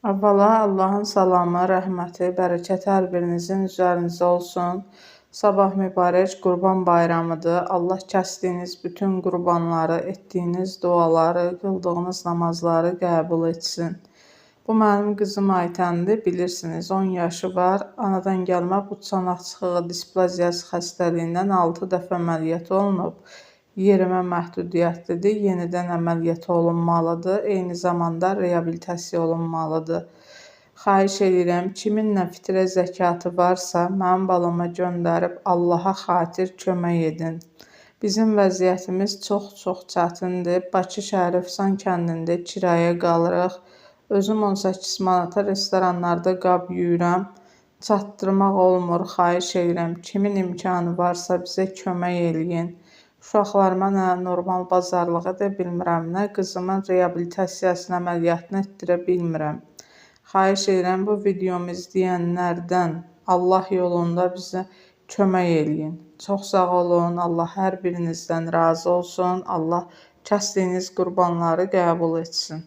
Əvvəla Allahın salamı, rəhməti, bərəkəti hər birinizin üzərinizə olsun. Sabah mübarək Qurban Bayramıdır. Allah kəsdiyiniz bütün qurbanları, etdiyiniz duaları, qıldığınız namazları qəbul etsin. Bu mənim qızım Aytəndir, bilirsiniz, 10 yaşı var. Anadan gəlmə but çanaq çıxığı displaziyası xəstəliyindən 6 dəfə əməliyyat olunub. Yerimə məhdudiyyətlidir, yenidən əməliyyat olunmalıdır, eyni zamanda reabilitasiya olunmalıdır. Xahiş edirəm, kiminlə fitrə zəkatı varsa, mənim balama göndərib Allaha xatir kömək edin. Bizim vəziyyətimiz çox-çox çətindir. Bakı şəhəri Rövşən kəndində kirayə qalırıq. Özüm 18 manata restoranlarda qab yuyuram. Çatdırmaq olmur, xahiş edirəm, kimin imkanı varsa bizə kömək eləyin. Uşaqlarıma nə normal bazarlıq edə bilmirəm, nə qızımın reabilitasiyasını, əməliyyatını etdirə bilmirəm. Xahiş edirəm, bu videomu izləyənlərdən Allah yolunda bizə kömək eləyin. Çox sağ olun, Allah hər birinizdən razı olsun. Allah kəsdiyiniz qurbanları qəbul etsin.